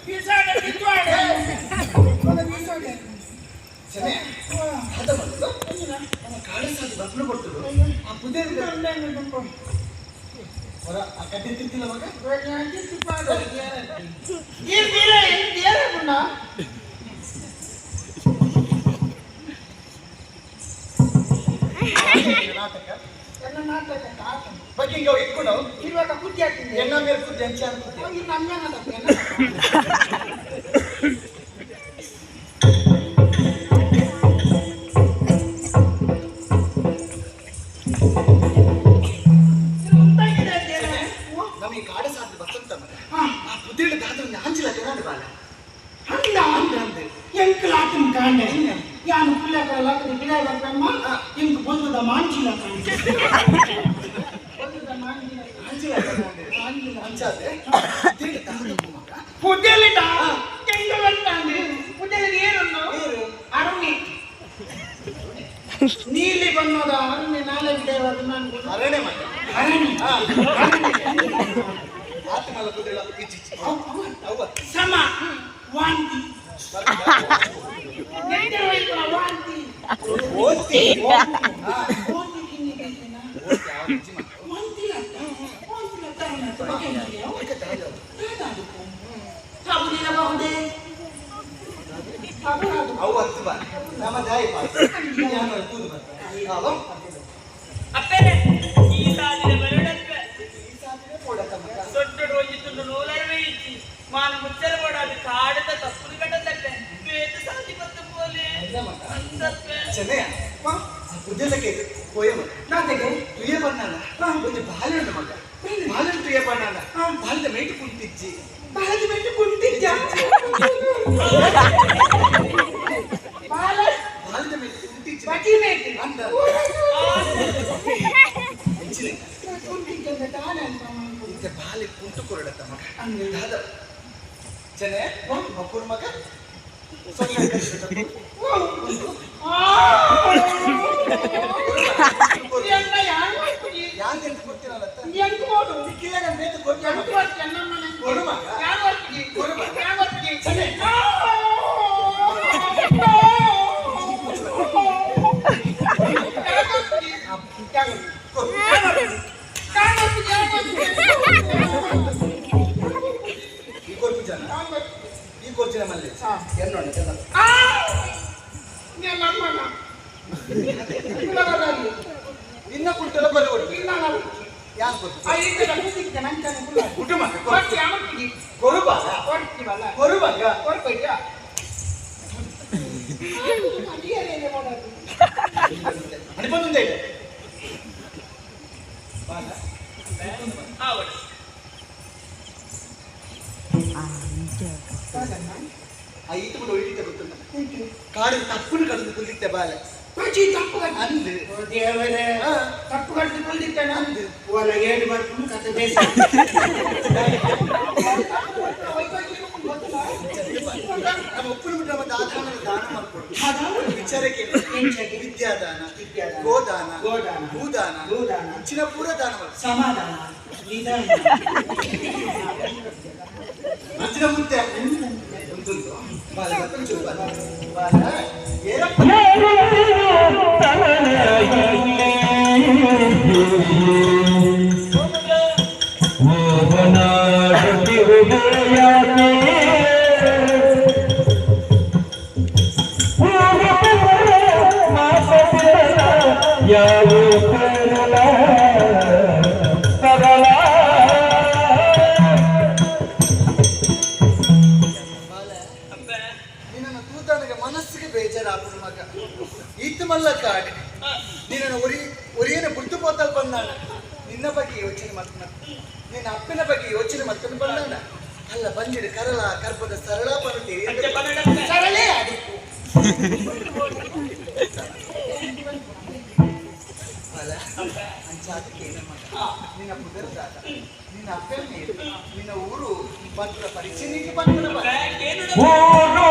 ಬೀಸಾಡೆ ಬಿದ್ವಾಡೆ ಬೀಸಾಡೆ ಚೆನ್ನೆ ಅದ ಬಂದು ನಮ್ಮ ಕಾಡು ಸಾದಿ ಬಪ್ಪನ ಕೊಡ್ತರು ಆ ಪುದೇ ಹೊರ ಆ ಕಡ್ಡಿ ತಿಂತಿಲ್ಲ ಮಗ. ನಾಟಕ ನಾಟಕ ಬಗ್ಗೆ ಹಿಂಗೆ ಇಟ್ಕೊಂಡು ಇರುವಾಗ ಕುದ್ದಿ ಹಾಕಿದ್ದೆ. ಎಣ್ಣ ಮೇಲೆ ಕುದ್ದೆ ಅಂಚೆ ಅನ್ಕುದ್ದೆ. ನಮಗೆ ಕಾಡು ಸಾಧಿ ಬತ್ತಂತ ಮಗ ಆ ಪುದೇಳು ದಾದ ಆಂಜಿಲ ತೆನಾಡು ಬಾಲ. ಅಂದ ಅಂದೆ ಎಂಕಲಾತನ ಕಾಂಡೆ ಯಾನು ಪುಲ್ಯಾಕರ ಲಾಕದ ಗಿಡ ಬರ್ಪಮ್ಮ ಇಂಕ್ ಬೊಲ್ದುದ ಮಾಂಚಿಲ ಕಾಂಡೆ ಬೊಲ್ದುದ ಮಾಂಚಿಲ. ಆಂಜಿಲ ಮಾಂಚಿಲ. ಅಂಚಾದೆ ಪುದೇಳು ದಾದ ಮಗ. ಪುದೆಲಿಟ ಎಂಕಲಂತಾಂದೆ ಪುದೆಲಿ ಏನುಂಡು? ಏರು? ಅರುಣಿ ನೀಲಿ ಬಣ್ಣದ ಅರುಣಿ ನಾಳೆ ಗಿಡ ನಾನು. ಅರಣೆ ಮಗ. ಅರಣಿ. ಆತ ಮಲ್ಲ ಪುದೇಳ ಇಚ್ಚಿ ಅವ್ವ. ಸಮ ವಾಂತಿ ನೆಟ್ಟೆ ಹೋಯ್ತು ವಾಂತಿ. ಓದ್ತಿ. ವಾಂತಿ ಕಿನ್ನಿ ಓದ್ತಿ ಯಾವ ಇಚ್ಚಿ ಮಗ. ವಾಂತಿ ಲತ್ತ ವಾಂತಿ ಲತ್ತ ಅದಕ್ಕೆ ದಾದ. ಬಹುದೇ. ಅವು ಹತ್ತು ಬಾ ನಮ್ಮ ದಾಯಿ ಪಾ ನಾನು ಕೂದು ಬರ್ತ ಅವ. ಅಪ್ಪೆ ಈ ಸಾದಿನ ಬರಡಪ್ಪೆ. ಈ ಸಾದಿನ ಪೋಡತ್ತ ಮಗ. ದೊಡ್ಡ ಒಂಜಿ ನೂಲರವೇ ಇಜ್ಜಿ ಮಾನ ಮುಚ್ಚರ ಬೋಡಾದ ಕಾಡದ ತಪ್ಪುದು ಕಟ್ಟದಪ್ಪೆ ಬೇತ ಸಾದಿ ಬತ್ತ ಪೋಲೆ. ಅಂದ ಮಗ. ಅಂದಪ್ಪೆ. ಚೆನ್ನಯ್ಯ ಆ ಪುದೆಲಕ್ಕೆ ಪೋಯ ಮಗ. ನಾತೆಗೆ ತುಯ್ಯ ಬಣ್ಣನ ಒಂಜಿ ಬಾಲೆ ಉಂಡು ಮಗ. ಬಾಲೆ ತುಯ್ಯ ಬಣ್ಣನ ಬಾಲೆದ ಮೇಟು ಕುಂತಿಜ್ಜಿ. ಬಾಲದ ಬೆಟ್ಟು ಕುಂತಿದ್ದ ಬಾಲ. ಬಾಲೆದ ಮೇಟು ಕುಂತಿಜ್ಜಿ. ಬಟ್ಟಿ ಮೇಟ್. ಅಂದ ಎಂಚಿನ ಕುಂತಿದ್ದ ತಾನೆ ಅಂತ. ಇಂತ ಬಾಲೆ ಕುಂಟು ಕೊರಡತ್ತ ಮಗ. ಅಂದೆ. ದಾದ ಚೆನ್ನಯ್ಯ ಮಕ್ಕಳು ಮಗ ಸೊನ್ನೆ ಕಳಿಸ್ಬಿಟ್ಟ. ಯಾಕೆ ಅಂತ ಗೊತ್ತಿರಲ್ಲ ಕಿಲ್ಲಗ ಮೇತು ಕೊಟ್ಟು ಕೊಡು ಮಗ. ಕೊಡು ಮಗ. ಚೆನ್ನೆ. ಕೊಡು. ಈ ಕೊರ್ಪು ಜನ ಈ ಕೊರ್ಚಿನ ಮಲ್ಲೆ ಎನ್ನೋಣ ಜನ. ಇನ್ನ ಕುಂಟಲ ಬರೋ ಯಾರು ಕೊರ್ಪು ಕುಟುಂಬ ಕೊರು ಬಾಲ ಕೊರು ಮಗ. ಅನಿಪಂದುಂದೆ ಇದೆ ಬಾಲ. ಆವಡು. ಆ ಈತ ಕೂಡ ಒಳ್ಳಿತ್ತೆ ಗೊತ್ತುಂಟ ಕಾಡು ತಪ್ಪುನು ಕಡಿದು ಕುಲ್ಲಿತ್ತೆ ಬಾಲೆ. ತಪ್ಪು ಅಂದು. ದೇವರೇ ತಪ್ಪು ಕಟ್ಟು ಕುಲ್ದಿತ್ತಾನೆ ಅಂದು. ಓಲ ಏಳು ಬರ್ಕೊಂಡು ಕತೆ ಬೇಸ. ನಮ್ಮ ಒಪ್ಪನ ಬಿಟ್ಟು ನಮ್ಮ ದಾದಾನ ದಾನ ಮಾಡ್ಕೊಡು ವಿಚಾರಕ್ಕೆ. ಎಂಚಗೆ? ವಿದ್ಯಾದಾನ. ವಿದ್ಯಾದಾನ, ಗೋದಾನ. ಗೋದಾನ, ಭೂದಾನ. ಭೂದಾನ, ಇಂಚಿನ ಪೂರ ದಾನ ಮಾಡು. ಸಮಾಧಾನ ನಿಧಾನ. ಅಂಚಿನ ಮುಂದೆ ಉಂಟುಂಟು ಬಾಲ ಚೂರು ಬಾಲ ಬಾಲ ಏರಪ್ಪ. ಬಾಲ ಅಪ್ಪೆ. ನಿನ್ನನ್ನು ತೂತಾನಗ ಮನಸ್ಸಿಗೆ ಬೇಜಾರಾಪುಡು ಮಗ. ಈತ ಮಲ್ಲ ಕಾಡು ನಿನ್ನನ್ನು ಒರಿ ಒರಿಯನ ಬುಡ್ದು ಪೋತಲ್ ಬಂದಾಣ. ನಿನ್ನ ಬಗ್ಗೆ ಯೋಚನೆ ಮತ್ ನಿನ್ನ ಅಪ್ಪನ ಬಗ್ಗೆ ಯೋಚನೆ ಮತ್ತನ್ನು ಬಂದಾಣ ಅಲ್ಲ ಬಂದಿಡು ಕರಳ ಕರ್ಪದ ಸರಳ ಪರತಿ. ಅಂಚೆ ಬರಡಪ್ಪೆ. ಸರಳೇ ಅದಕ್ಕೂ ಬಾಲ ಅಂಚಾದಕ್ಕೆ ಮಗ ನಿನ್ನ ಪುದರ್ ದಾದ ನಿನ್ನ ಅಪ್ಪನ ನಿನ್ನ ಊರು ಬಂದ ಪರೀಕ್ಷೆ ನೀನು ಬಂದ ಅಪ್ಪೆ ಕೇನುಡ. ಯಾರು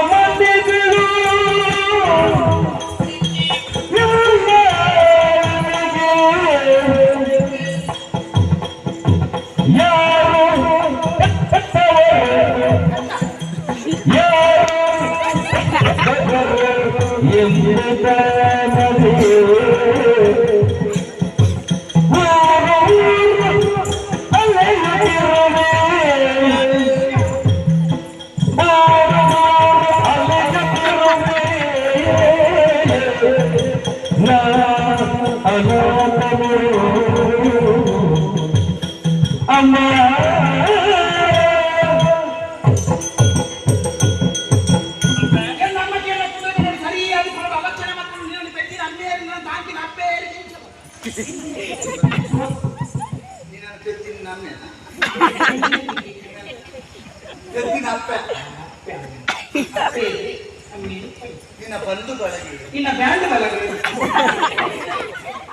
ನಿನ್ನ ಬಂಧು ಬಳಗ. ನಿನ್ನ ಬ್ಯಾಂಡ್ ಬಲ.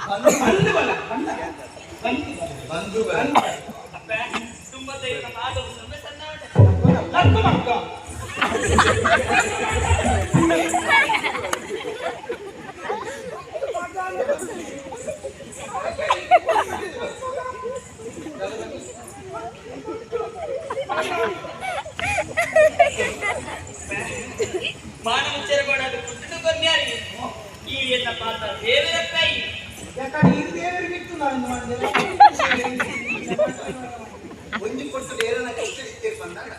ಬಂಧು. ಬಂದು ಬಲ, ಬಂದ ಬಂದು ಬಲ. ಬಂಧು ಬಳಗ. ಅಪ್ಪ ತುಂಬ ದೈವ ಮಾಧವ ಸೊನ್ನೆ ಸಣ್ಣ. ಲಕ್ಕು ಮಕ್ಕ. ಮಾನವ ಚೆರಗೋಡಾದ ಪುಟ್ಟದ ಕೊನ್ಯಾರಿಗೆ ಈ ಎನ್ನ ಪಾತ್ರ ದೇವರಪ್ಪ ಈ. ಯಾಕಂದ್ರೆ ಇದು ದೇವರಿಗೆ ಇತ್ತು, ನಾನು ಮಾಡಿದೆ. ಒಂಜಿ ಕೊಟ್ಟು ಏರನ ಕಷ್ಟ ಇತ್ತೇ ಬಂದಾಗ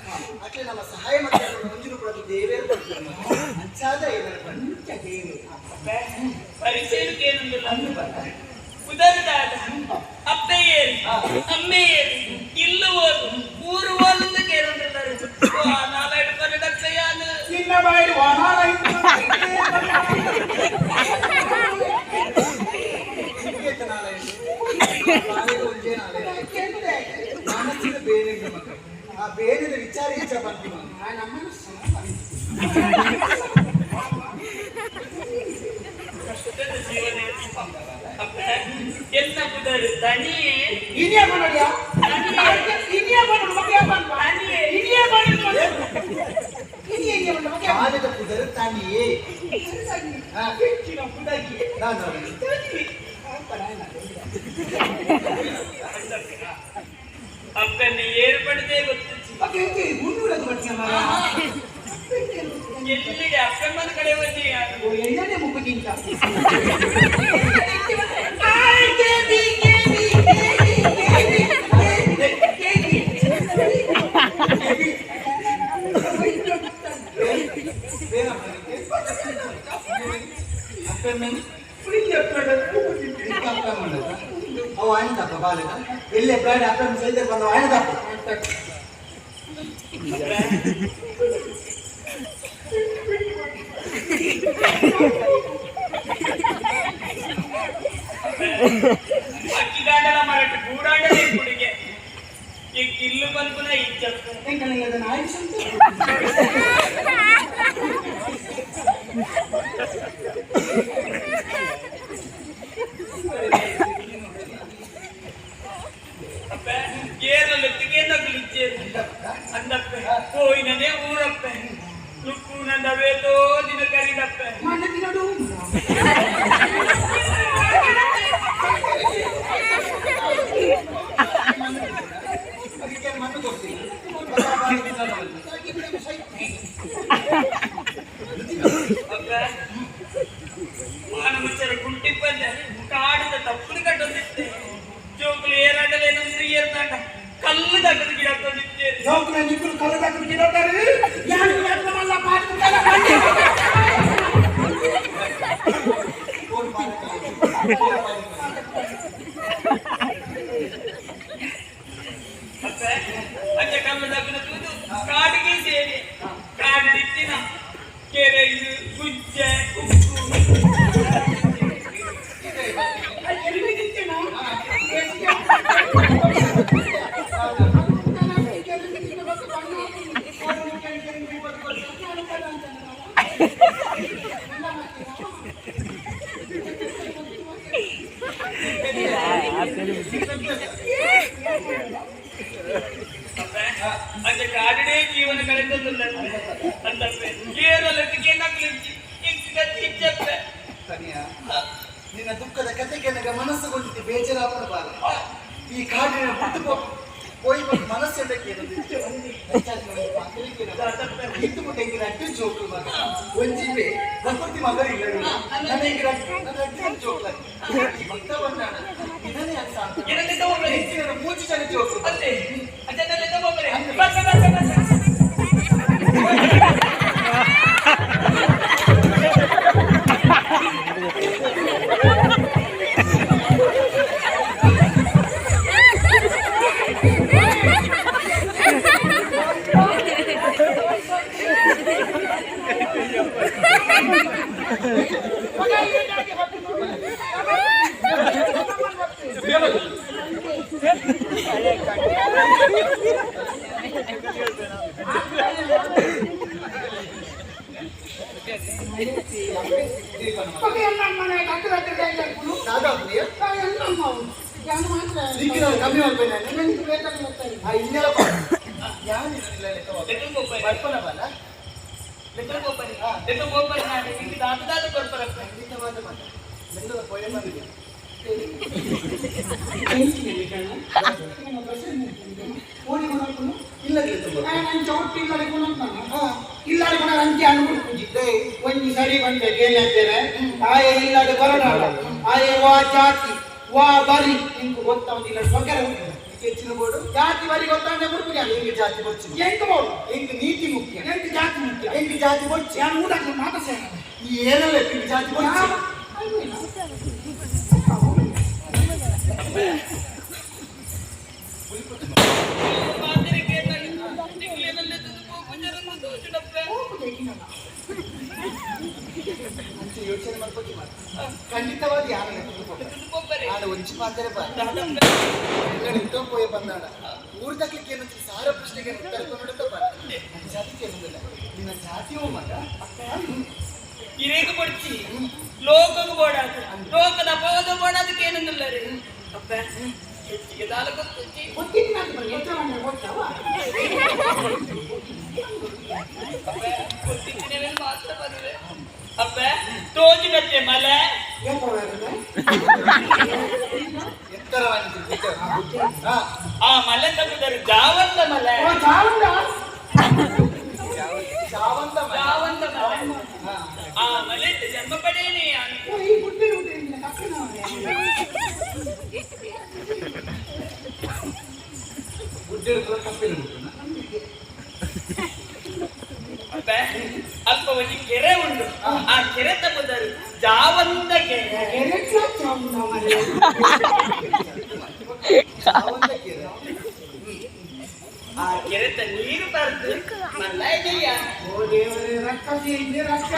ಅಟ್ಲೆ ನಮ್ಮ ಸಹಾಯ ಮಾಡ್ತಾರೆ. ಒಂಜಿನ ಕೂಡ ದೇವೇರು ಕೊಡ್ತಾರೆ. ಅಂಚಾದ ಏನಾರ ಬಂದು ಅಂಚ ದೇವರು. ಅಪ್ಪ ಪರಿಚಯಕ್ಕೆ ಏನೊಂದಿಲ್ಲ. ಉದರದಾದ ಅಪ್ಪಯ್ಯೇರಿ ಅಮ್ಮೆಯೇರಿ ಇಲ್ಲು ಓದು ಊರು ಓದಕ್ಕೆ ಏನೊಂದಿಲ್ಲ. ನಾಲ್ಕು ಪನ್ನಡಪ್ಪಯ್ಯಾನು. ನಿನ್ನ ಬಾಯಿ ವಾಹನ ಇತ್ತು. ನಿಮಗೆ ನಾಳೆ ನಾಳೆ ಒಂಜೇ ನಾಳೆ ಮನಸ್ಸಿನ ಬೇರೆ ಮಕ್ಕಳು ಆ ಬೇರೆದ ವಿಚಾರ ಇಚ್ಛೆ ಬಂತು. ನಮ್ಮನ್ನು ಕಷ್ಟದ ಜೀವನ ಅಪ್ಪ. ಎನ್ನ ಪುದರು ತನಿಯೇ. ಇನಿಯ ಮಾಡೋಡಿಯಾ? ಇನಿಯ ಮಾಡೋಡು ಮಗ ಬಂದ. ತನಿಯೇ. ಇನಿಯ ಮಾಡೋಡು, ಇನಿಯ ಇನಿಯ ಮಾಡೋಡು ಮಗ. ಬಾಲ್ಯದ ಪುದರು ತಾನಿಯೇ. ಹಾ. ಹೆಚ್ಚಿನ ಪುದಗಿ. ನಾನು ಅಪ್ಪನ ಏರ್ಪಡದೆ ಗೊತ್ತಿತ್ತು. ಮುನ್ನೂರದು ಬಟ್ಟಿನ ಮಗ. ಎಲ್ಲಿಗೆ ಅಪ್ಪಮ್ಮನ ಕಡೆ ಬಂದಿ ಯಾರು? ಎಣ್ಣೆ ಮುಖಕ್ಕಿಂತ. ಅವು ಆಯ್ನ ತಪ್ಪ ಬಾಲ್ಯದ ಎಲ್ಲೇ ಬ್ರಾಡ್ ಅಪ್ಪ ಸೈತ ಬಂದ ಆಯ್ನ ತಪ್ಪ. ಅಕ್ಕಿಗಾಂಡಲ ಮರಟು ಗೂಡಾಂಡಲ ಕುಡಿಗೆ ಈ ಕಿಲ್ಲು ಬಲ್ಪುನ ಇಜ್ಜಪ್ಪ. ಅದನ್ನ ಆಯುಷ್ ಅಂತ. ಅಪ್ಪ ಏರು ಲೆತ್ತಿಗೆ ನಗುಲಿಚ್ಚೇರು ಅಂದಪ್ಪ. ಹೋಯಿನನೇ ಊರಪ್ಪ ನುಕ್ಕು ನಂದವೇತೋ ದಿನ ಕರಿದಪ್ಪ. ಮಣ್ಣು ತಿನ್ನೋಡು. ಅದಕ್ಕೆ ಮಣ್ಣು ಕೊಡ್ತೀನಿ. ಅಪ್ಪ ಮಾನಮುಚ್ಚರ ಗುಂಟಿ ಬಂದೆ ಕಾಡಿದ ತಪ್ಪು ಕಟ್ಟೊಂದಿತ್ತೆ. ಜೋಕುಲು ಏರಾಡಲೇನಂದ್ರೆ ಏರ್ನಾಟ ಕಲ್ಲು ದಕ್ಕದ ಗಿಡ ತಂದಿತ್ತೇನೆ. ಜೋಕುಲ ನಿಕ್ಕುಲು ಕಲ್ಲದಾಕಲು ಗಿಡತಾರೆ ಯಾರು ಮಲ್ಲ ಪಾಠ. ಫೋನ್ ಮಾಡಿ. ಅಪ್ಪ ಅಜ್ಜ ಕಲ್ಲು ದಕ್ಕನ ತೂದು ಕಾಡಿಗೆ ಸೇರಿ ಕಾಡಿತ್ತಿನ ಕೆರೆ ಗುಜ್ಜೆ ಉಕ್ಕು. ಅಪ್ಪ ಅಜ್ಜ ಕಾಡಿಡೇ ಜೀವನ ಕಳೆದಲ್ಲ ಅಂತಪ್ಪ. ಏರಲಕ್ಕೆ ನಗ್ಲಿಚ್ಚಿ ಇಚ್ಚಪ್ಪ. ತನಿಯ, ನಿನ್ನ ದುಃಖದ ಕತೆಗೆ ನನಗೆ ಮನಸ್ಸು ಕೊಂಡಿದ್ದು ಬೇಜಾರಾಪಣ ಬಾಲ. ಈ ಕಾಡಿನ ಬಿಟ್ಟು ಪೋಯಿ ಬಂದು ಮನಸ್ಸು ಇತ್ತು ಮುಟ್ಟೆ ರಟ್ಟು ಜೋಕು ಮಗ ಒಂಜಿಬೆ ಪ್ರಕೃತಿ ಮಗರಿಲ್ಲ. ನನಗೆ ರಟ್ಟು ನನ್ನ ಜೋಕ್ಲ ಈ ಭಕ್ತ ಬಂದಾಣ ಇದನ್ನೇ ಅಂತ. ಏನಂತ ತಗೊಳ್ಳಿ. ಹೆಚ್ಚಿನ ಮೂರು ಜನ ಜೋಕು. ಅತ್ತೆ ಅಜ್ಜನಲ್ಲೇ ತಗೊಬರೆ ಬಸ ಬಸ ಬಸ. ಕಮ್ಮಿ ಮಾಡ್ತೇನೆ ಒಂಜಿ ಸರಿ ಬಂದೆ ಕೇಳಿದ್ದೇನೆ ಆಯೆ ಇಲ್ಲದೆ ಬರೋಣ ಆಯೆ ವಾ ಜಾತಿ ವಾ ಬರಿ ನಿಂಗೆ ಗೊತ್ತಾಗುದಿಲ್ಲ ಸೊಗರೆ ಹೆಚ್ಚಿನ ಬೋರ್ಡು ಜಾತಿ ಬರಿ ಗೊತ್ತಾಂಡೆ ಮುಡುಪು ಹೆಂಗೆ ಜಾತಿ ಬೊಚ್ಚು ಎಂಟು ಬೋರ್ಡು ಹೆಂಗೆ ನೀತಿ ಮುಖ್ಯ ಎಂಟು ಜಾತಿ ಮುಖ್ಯ ಹೆಂಗೆ ಜಾತಿ ಬೊಚ್ಚು ನಾನು ಊಟ ಮಾತ ಸೇರ ಈ ಏನಲ್ಲ ಹೆಂಗೆ ಜಾತಿ ಬೊಚ್ಚು ಅಂತ ಯೋಚನೆ ಮಾಡ್ಬೋದು ಖಂಡಿತವಾಗಿ ಯಾರು ಆಡ ಒಂಚಿ ಮಾತಾರೆ ಪೋಯ ಬಂದಾಡ ಊರ್ ತಕ್ಲಿಕ್ಕೆ ಏನಂತ ಸಾರ ಪ್ರಶ್ನೆಗೆ ಉತ್ತರ ಕೊಡುತ್ತಾ ಬಾ ನನ್ನ ಜಾತಿ ಕೇಳುದಿಲ್ಲ ನಿನ್ನ ಜಾತಿ ಮಗ ಇರೇಗ ಪಡ್ಚಿ ಲೋಕకు ಬೋಡಾದು ಲೋಕದ ಅಪವಾದ ಬೋಡಾದಕ್ಕೆ ಏನಂದಿಲ್ಲ ರೀ ಅಪ್ಪ ಹೆಚ್ಚಿಗೆ ದಾಲ ಗೊತ್ತುಚ್ಚಿ ಗೊತ್ತಿತ್ತಿನ ಮಾತ್ರ ಬರುವೆ ಅಪ್ಪ ತೋಜಿನತ್ತೆ ಮಲೆ ಎತ್ತರವಾಗಿ ಆ ಮಲೆ ತಪ್ಪಿದರು ಜಾವಂತ ಮಲೆ ಜಾವಂದ ಜಾವಂತ ಮಲೆ ಜಾವಂತ ಮಲೆ ಆ ಮಲೆ ಜನ್ಮ ಪಡೆಯನೇ ಈ ಗುಡ್ಡೆ ಗುಡ್ಡೆ ತಪ್ಪಿಲ್ಲ ಅಪ್ಪ ಅಲ್ಪ ಒಂಜಿ ಕೆರೆ ಉಂಟು ಆ ಕೆರೆ ತಪ್ಪುದರು ಜಾವಂತ ಕೆರೆ ಜಾವಂತ ಕೆರೆ ಆ ಕೆರೆತ ನೀರು ಬರ್ದು ಮಲ್ಲ ಇದೆಯಾ ಓ ದೇವರೇ ರಕ್ಕಸಿ ಇದೆ ರಕ್ಕ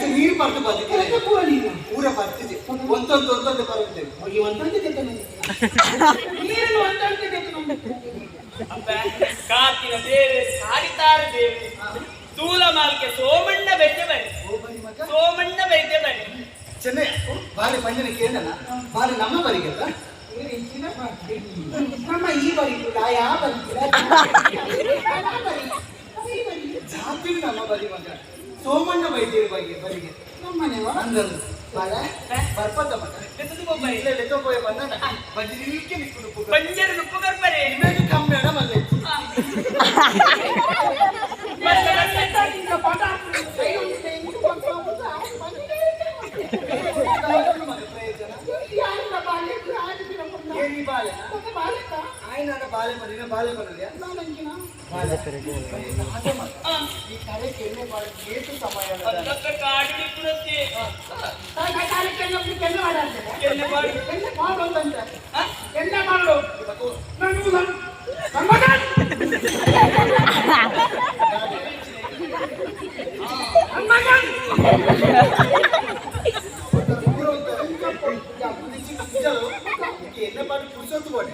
ನೀರು ಪರ್ದು ಬದುಕಿದೆ ಊರ ಬರ್ತಿದೆ ಒಂದೊಂದು ಒಂದೊಂದು ಬರುತ್ತೇವೆ ಅಪ್ಪ ಕಾತಿನ ದೇವೆ ಸಾರಿತಾರ ದೇವೆ ತೂಲ ಮಾಲ್ಕೆ ಸೋಮಣ್ಣ ಬೈದ್ಯ ಬರಿ ಓ ಬರಿ ಮಗ ಸೋಮಣ್ಣ ಬೈದ್ಯ ಬರಿ ಚೆನ್ನೈ ಬಾರಿ ಪಂಜನ ಕೇಳಲ್ಲ ಬಾರಿ ನಮ್ಮ ಬರಿಗಲ್ಲ ನಮ್ಮ ಈ ಬರಿ ಯಾ ಬರಿ ಜಾತಿ ನಮ್ಮ ಬರಿ ಮಗ ಸೋಮಣ್ಣ ವೈದ್ಯರ ಬಗ್ಗೆ ಬರಿಗೆ ನಮ್ಮನೆವ ಅಂದರು ಬಾಲ ಬರ್ಪದ ಮಗ ಎತ್ತದು ಬೊಬ್ಬರಿ ಇಲ್ಲ ಲೆಕ್ಕ ಪೋಯ ಬಂದನ ಬಜಿಲಿಕ್ಕೆ ನಿಕ್ಕುಡು ಪುಗ ಪಂಜರ ನುಪ್ಪು ಕರ್ಪರೆ ಇಮೇಜ್ ಕಮ್ಮಿ ಅಡ ಮಲ್ಲೆ ಮಗ ಪ್ರಯೋಜನ ಏನಿ ಬಾಲೆ ಆಯ್ನಾಡ ಬಾಲೆ ಮರಿನ ಬಾಲೆ ಬರಲಿಯಾ ಬಾಲೆ ಅದೇ ಮಗ ಈ ತಲೆ ಎಣ್ಣೆ ಬಾಳೆ ಏಟು ಸಮಯ ಅಲ್ಲಕ್ಕ ಕಾಡು ನಿಪ್ಪುನತ್ತೆ ಎಣ್ಣೆ ಬಾಡು ಎಣ್ಣೆ ಮಾಡು ನನ್ನ ಮಗ ಎಣ್ಣೆ ಪಾಡು ಪುರ್ಸೊತ್ತು ಬೋಡೆ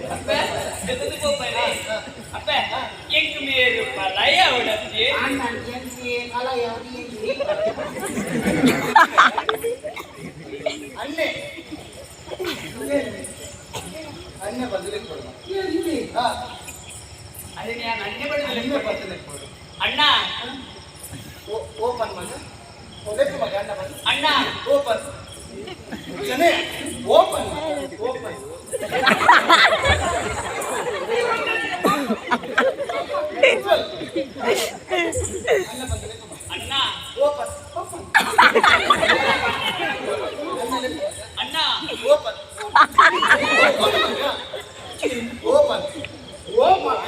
ಅಪ್ಪ ಎತ್ತದು ಬೊಬ್ಬರಿ ಅಪ್ಪ ಎಂಕ್ ಮೇರು ಮಲಯ ಉಡತ್ತೆ ಅಣ್ಣೆ ಅಣ್ಣೆ ಬದಲಿಗೆ ಕೊಡುವ ಹಾ ಅದೇ ನಾನು ಅಣ್ಣೆ ಬಡದಲ್ಲ ಅಣ್ಣೆ ಬದಲಿಗೆ ಕೊಡು ಅಣ್ಣ ಓಪನ್ ಮಗ ಒಲೆಕು ಮಗ ಅಣ್ಣ ಬಂದು ಅಣ್ಣ ಓಪನ್ ಜನೆ ಓಪನ್ ಓಪನ್ ಅಣ್ಣ ಬಂದು ಅಣ್ಣ ಓಪನ್ ಓಪನ್ ಅಣ್ಣ ಓಪನ್ ಓಪನ್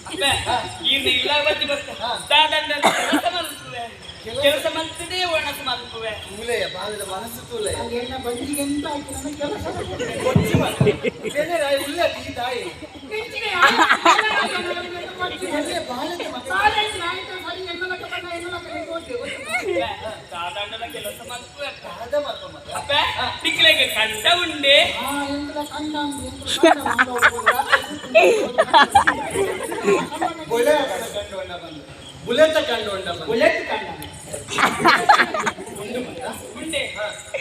ಅಪ್ಪ ಇನ್ನು ಇಲ್ಲ ಬತ್ತಿ ಬತ್ತ ದಾದಂಡ ಕೆಲಸ ಮಲ್ಪುವೆ ಕೆಲಸ ಮಲ್ತದೆ ಒಣಸ ಮಲ್ಪುವೆ ತೂಲೆಯ ಬಾಲದ ಮನಸ್ಸು ತೂಲೆಯ ಬಂದಿಗೆ ಎಂತ ಆಯ್ತು ನನ್ನ ಕೆಲಸ ಕೊಚ್ಚಿ ಮಗ ಬೇರೆ ರಾಯಿ ಉಲ್ಲ ಈ ತಾಯಿ ಎಣ್ಣೆ ನಿಕ್ಲೆಗೆ ಕಂಡ ಉಂಡೆ. ಆ ಎಂಕಲ ಕಂಡ ಬೊಳೆ ಕಂಡು ಉಂಡ ಬಂದು ಬುಲೆತ ಕಂಡು ಉಂಡ ಬಂದು ಬುಲೆಟ್ ಕಂಡ. ಉಂಡು ಮಗ. ಉಂಡೆ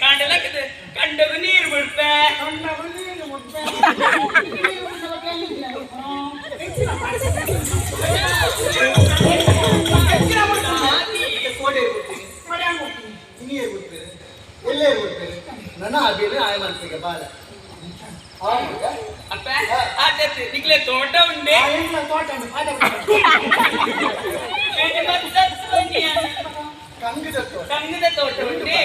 ಕಾಂಡಲಕ್ಕದ ಕಂಡವು ನೀರು ಬಿಡ್ಪೆ. ಕಂಡ ನೀರು ಮುಟ್ಪೆ. ಮತ್ತೆ ಕೋಡೆ ಕೊಡ್ತೀನಿ, ಇನಿಯೇ ಕೊಡ್ತೇನೆ, ಎಲ್ಲೇ ಕೊಡ್ತೇನೆ. ನನ್ನ ಅಭಿನ ಆಯ ಮನ್ಸಿಗೆ ಬಾಲ ಆ ಮಗ. ಅಪ್ಪ ಆತೈತಿ ನಿಕ್ಲೆ ತೋಟ ಉಂಡೆ. ತೋಟ ಉಂಟು, ಪಾಠ ಬೇಟೆ ಮತ್ತತ್ತು ಬನ್ನಿ. ಕಂಗದ ತೋಟ. ಕಂಗದ ತೋಟ ಉಂಡೆ.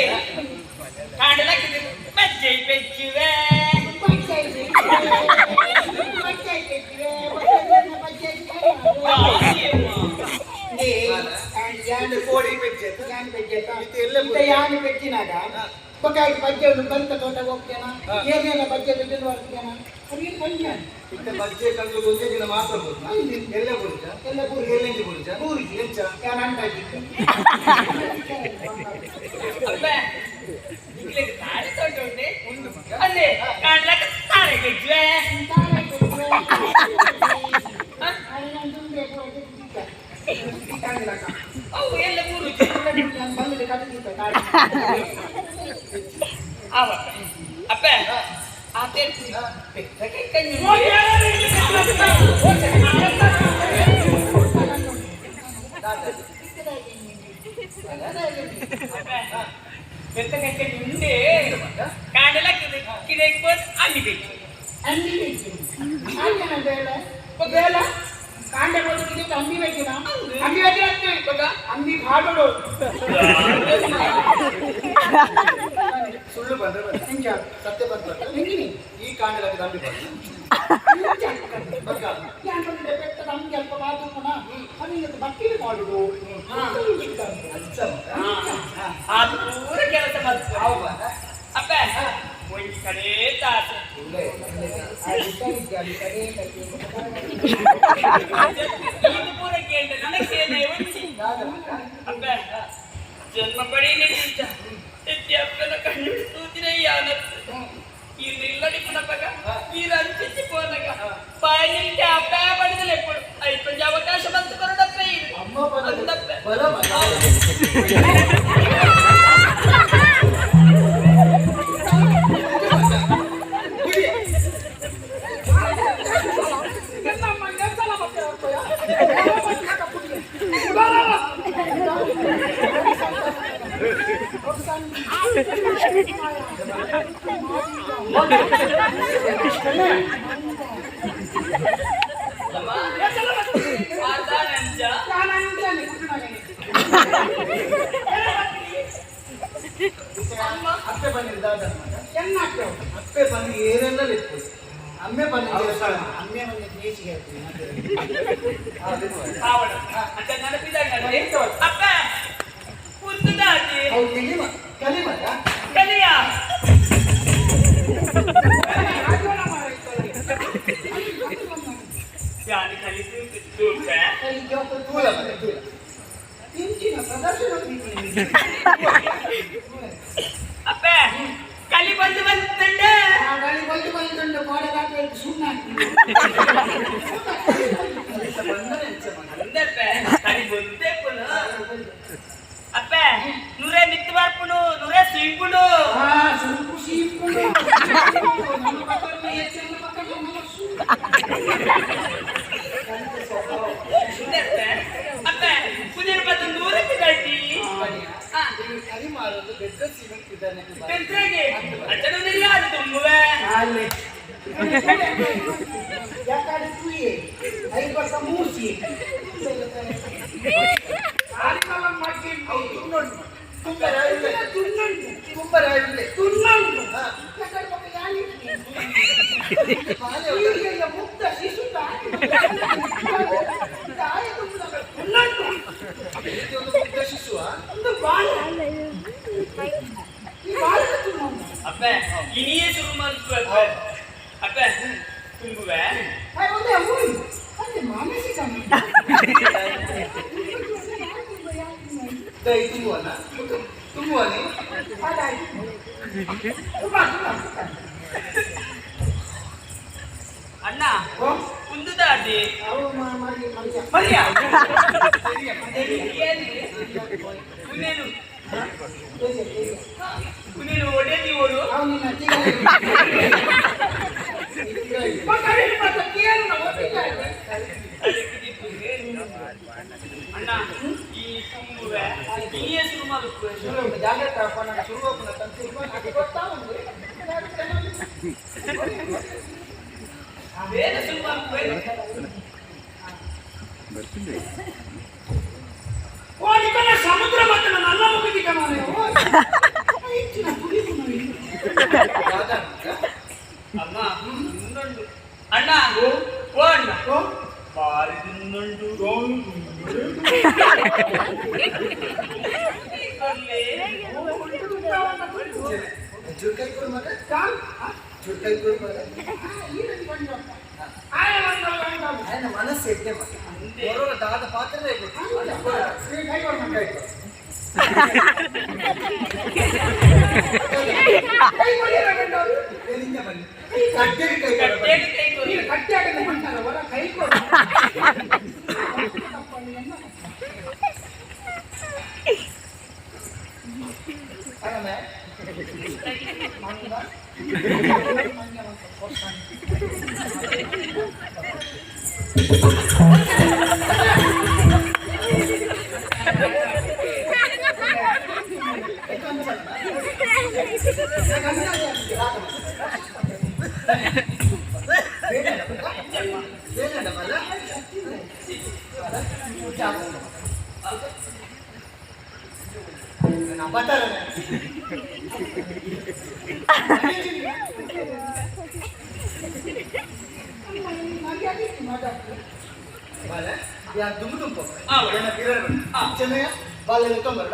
ಕಾಂಡಲಕ್ಕದ ಬಜ್ಜೆ ಪೆಚ್ಚುವೆ. ಇಲ್ಲಿ ಕೋಡಿ ಪೆಜ್ಜೆ ಯಾನು ಪೆಚ್ಚಿನಾಗ ಬೊಕ್ಕಾಗಿ ಬಜ್ಜೆ ಉಂಟು ಬಂತ ತೋಟ ಹೋಗ್ತೇನ ಏನೇನ ಬಜ್ಜೆ ಬಿಟ್ಟು ಬರ್ತೇನ ಅದೇನು ಪಂಜಾನ. ಇತ್ತೆ ಬಜ್ಜೆ ಕಂಡು ಒಂದೇ ದಿನ ಮಾತ್ರ ಬೋರ್ನ ಎಲ್ಲೇ ಬುರ್ಜ? ಎಲ್ಲ ಬೂರ್ಜ. ಎಲ್ಲೆಂಜಿ ಬುರ್ಜ? ಬೂರ್ಜಿ. ಎಂಚ? ಯಾನ್ ಅಂಟಾಗಿತ್ತು. ಅಪ್ಪ ನಿಕ್ಲೆಗೆ ತಾಳೆ ತೋಟ ಉಂಡೆ. ಉಂಡು ಮಗ. ಅಲ್ಲೇ ಕಾಂಡಲಕ್ಕ ತಾಳೆ ಗೆಜ್ಜುವೆ. ಅವು ಎಲ್ಲ ಮೂರು ಆವಪ್ಪ ಅಪ್ಪ ಆತೆ ಪೆತ್ತಕ್ಕೆ ಕಣ್ಣು. ಪೆತ್ತಕ್ಕೆ ಕಣ್ಣು ಉಂಡೆ. ಕಾಂಡಲಕ್ಕ ಕಿದೆಗೆ ಬಂದು ಅಲ್ಲಿ ಬೇಕು. ಕಾಂಡೆ ಬದುಕಿದ್ದು ಅಂಬಿ ಬೇಕಿನ ಅಂಬಿ ಬೇಕಿನ ಅಂಬಿ ಹಾಡೋಡು. ಸುಳ್ಳು ಬಂದ್ರೆ ಬಂದ ಸತ್ಯ ಬಂದ. ಹೆಂಗಿನಿ? ಈ ಕಾಂಡಲಕ್ಕೆ ದಂಬಿ ಬಂದ ಮಗ. ಅಜ್ಜ ಮಗ. ಅದು ಪೂರ ಕೆಲಸ ಮಾಡ್ತಾರೆ. ಅಪ್ಪ ಒಂದು ಕಡೆ ತಾಸು ಇದು ಪೂರ ಕೇಳಿದ ನನಗೇನೆ ಒಂಜಿ. ಅಪ್ಪ ಜನ್ಮ ಪಡೀನಿ ನಿಂತ ಎತ್ತಿ ಅಪ್ಪನ ಕಣ್ಣು ತೂತಿನ ಯಾನತ್ತು ಇನ್ನು ಇಲ್ಲಡಿ ಪುನಪಗ ನೀರು ಅಂಚಿಚ್ಚಿ ಪೋನಗ ಬಾಯಿ ನಿಂತೆ ಅಪ್ಪ ಪಡೆದಲೆ ಎಪ್ಪಡು ಐಕೊಂಜ ಅವಕಾಶ ಬಂತು ಕೊರಡಪ್ಪ ಇದು. ಅಮ್ಮ ಬಂದ. ಅಂದಪ್ಪ. ಬಲ ಮಗ. ಆತಾನಂಚ. ಅಪ್ಪೆ ಬಂದಿದ್ದ ಮಗ. ಅಪ್ಪೆ ಬಂದು ಏನೆಲ್ಲ ಇತ್ತು ಅಮ್ಮೆ ಬಂದು. ಅಮ್ಮೆ ಒಂದು ದೇಶಿಗೆ ಆವಡ ಅಂತ ನೆನಪಿದಾಗ ಅಪ್ಪ ಪುತ್ತದಾದಿ. ಅವ್ರು ಕಲಿಮ ಕಲಿಮಗ. ಕಲಿಯ. ಯಾರು ಕಲಿತು ತೂಪೆ. ತೂಲ ಮಗ ತೂಲ. ಇಂಚಿನ ಪ್ರದರ್ಶನ. ಅಪ್ಪ ಕಲಿ ಬಂದು ಬಂತಂಡ. ಗಾಳಿ ಬಂದು ಬಂದುಂಡು ಕೋಡೆದಾಟ ಸುಣ್ಣ. ಕಲಿತ ಬಂದ ಎಂಚ ಮಗ? ಅಂದಪ್ಪ ಕಲಿ ಬಂದೆ ಪುನ ಅಪ್ಪ ನೂರೇ ಮಿತ್ತು ಬರ್ಪುನು ನೂರೇ ಸುಂಪುನು. ಆ ಸುಂಪು ಸೀಪುನು ನಮ್ಮ ಪಕ್ಕದ ಹೆಚ್ಚಿನ ಪಕ್ಕದ ಮನಸ್ಸು. ಅಂದಪ್ಪ ಅಪ್ಪ ಪುನರ್ ಬಂದು ನೂರಕ್ಕೆ ದಾಟಿ. ಕಲಿ ಮಾರೋದು ಬೆದ್ದ ಸಿಮೆಂಟ್ ಇದ್ದಾನೆ. ಬೆಂತ್ರೆಗೆ ಅಚ್ಚನ ಅದು ತುಂಬುವೆ. ಅಲ್ಲೇ ಯಾಕಾಡೆ ತೂಯೆ ಐದು ವರ್ಷ ಮೂಸಿ. ತುಂಬ ರಾಯಿಲ್ಲ, ತುಂಬ ರಾಯಿಲ್ಲ. ಮುಕ್ತ ಶಿಶು. ಒಂದು ಮುಗ್ಧ ಶಿಶುವ. ಒಂದು ಬಾಲ ಈ ಬಾಲ ತುಂಬ. ಅಪ್ಪ ಇನಿಯೇ ಶುರು ಮಾಡ್ತು ಅಪ್ಪ ಅಪ್ಪ ತುಂಬುವೆ. ಅದೇ ಮಾನಸಿಕ. ದೈ ತುಂಬುವನ ತುಂಬುವನೆ. ಅಣ್ಣ, ಓ. ಒಂದು ದಾಟಿ. ಅವು ಮರಿ ಮರಿಯ. ಮರಿಯ. ಪುನೇನು ಪುನೇನು ಒಡೆ ನೀವೋಡು. ಅವು ನಿನ್ನ ಅಣ್ಣ, ಈ ತುಂಬುವೆ ಈ ಹೆಸರು ಮಲ್ಪುವೆ. ಶುರು ಜಾಗ್ರತೆ ಅಪ್ಪ, ನಾನು ಶುರು ಹೋಗ್ನ ತಂತು ಅದು ಗೊತ್ತಾ ಉಂಟು. ಬೇರೆ ಶುರು ಮಲ್ಪುವೆ. ಓ, ನಿಕನ ಸಮುದ್ರ ಮತ್ತೆ ನನ್ನ ಮುಗಿದಿ ಕಣ ನೀವು. ಇಚ್ಚಿನ ಕುಡಿದು. ಅಮ್ಮ ತಿಂದುಂಡು ಅಣ್ಣ. ಓ ಅಣ್ಣ, ಬಾರಿ ತಿಂದುಂಡು. ಚುರುಕಾಯಿ ಕೊಡು ಮಗ, ಚುರುಕಾಯಿ ಕೊಡು ಮಗ. ఆయన ಮನಸ್ಸು ಎಡ್ಡೆ ಮಗ. ಬರೋರ ದಾದ ಪಾತ್ರ. ಕಟ್ಟೆಗೆ ಕೈ ಕೊಡು. ಕಟ್ಟೆಗೆ ಕೈ ಕೊಡು. ಕೈ ಕೊಡು. ಅಲ್ಲಮೆ? ಮಂಗ. ಮಂಗ ಮಂಗ ಕೊಡ್ತಾನೆ. ಬೇಡ ಮಲ್ಲ. ಬತ್ತಾರನೆ. ಬಾಲೆ ಯಾ ದುಮ್ಮು ದುಂಪು. ಏನ ಪಿರರು. ಚೆನ್ನಯ್ಯ ಬಾಲೆ ತೊಂಬರ.